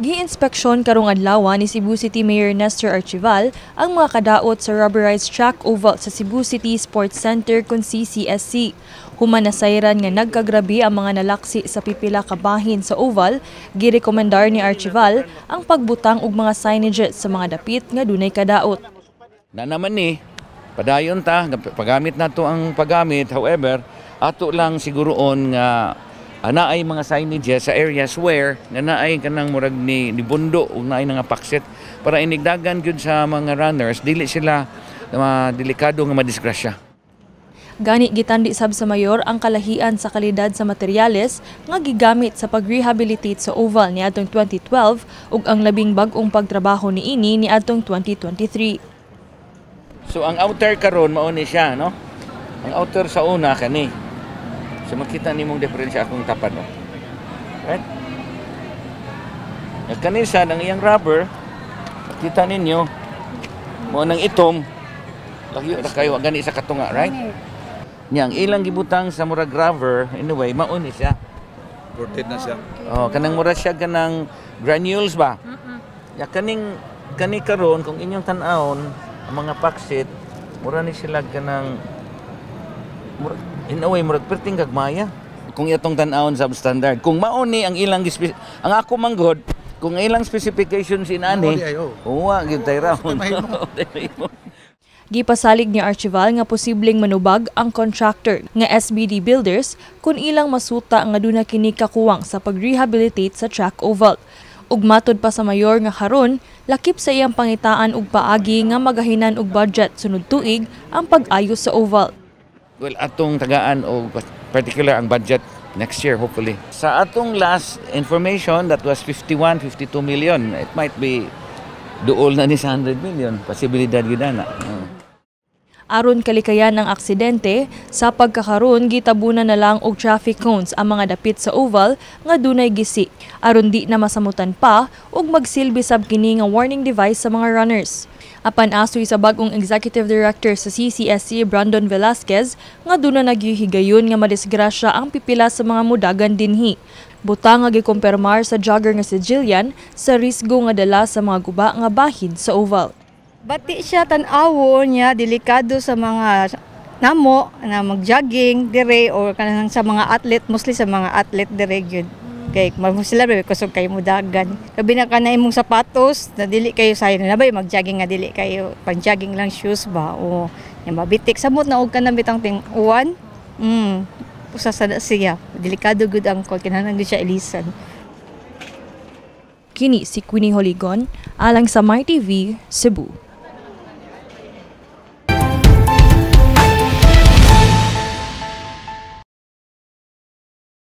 Gi-inspeksyon karong adlaw ni Cebu City Mayor Nestor Archival ang mga kadaot sa rubberized track oval sa Cebu City Sports Center kon CCSC. Human nasayran nga nagkagrabe ang mga nalaksi sa pipila ka bahin sa oval, girekomendar ni Archival ang pagbutang og mga signages sa mga dapit nga dunay kadaot. Na naman ni, padayon ta, paggamit nato ang paggamit. However, ato lang siguroon nga naay mga signages sa areas where nga naay kanang murag ni bundo ug naay nga paksit para inigdagan gyud sa mga runners, dili sila delikado nga madisgrasya. Gani gitandi sab sa mayor ang kalahian sa kalidad sa materyales nga gigamit sa pag-rehabilitate sa oval niadtong 2012 ug ang labing bag-ong pagtrabaho niini niadtong 2023. So ang outer karon mao ni siya, no? Ang outer sa una kani. So makita nimong diferensya akong tapad, no? Right? Nga kanisa ang iyang rubber, makita ninyo mo nang itom, layo ra kayo gani sa katunga, right? Nya ang ilang gibutang sa murag rubber, anyway, mao ni siya. Ported na siya. Oh, kanang mura siya kanang granules ba? Ya kaning kani karon kung inyong tan-awon ang mga paksit, mura ni sila kanang mura, in a way murag perting gagmaya. Kung itong tan-awon substandard, kung mao ni ang ilang ang ako manggod, kung ilang specifications inani, Mao di ay, oh. Uwa gyud tay raon. Mahimo. Gipasalig ni Archival nga posibleng manubag ang contractor nga SBD Builders kung ilang masuta nga duna kini kakuwang sa pag-rehabilitate sa track oval. Ug matod pa sa mayor nga karon, lakip sa iyang pangitaan og paagi nga magahinan og budget sunod tuig ang pag-ayos sa oval. Well, atong tagaan o particular ang budget next year, hopefully. Sa atong last information, that was 51, 52 million. It might be duol na ni sa 100 million. Posibilidad gyud na. Aron kalikayan ang aksidente, sa pagkakaron gitabunan na lang og traffic cones ang mga dapit sa oval nga dunay gisi aron di na masamutan pa ug magsilbi sab kini nga warning device sa mga runners. Apan asoy sa bag-ong executive director sa CCSC Brandon Velasquez nga duna nagyuhigayon nga madisgrasya ang pipila sa mga mudagan dinhi. Butang nga gikumpirmar sa jogger nga si Jillian sa risgo nga dala sa mga guba nga bahin sa oval. Bati siya tan-awon niya, delikado sa mga namo na mag-jogging dire or kanang sa mga athlete, mostly sa mga athlete dire gyud. Kay mo sila ba kusog kayo mudagan. Labi na kana imong sapatos na dili kayo sayo na ba mag-jogging nga dili kayo pang-jogging lang shoes ba o nya mabitik samot na og kanang bitang ting uwan. Usa sa siya. Delikado gud ang kol, kinahanglan gud siya ilisan. Kini si Queenie Holigon alang sa MyTV, Cebu.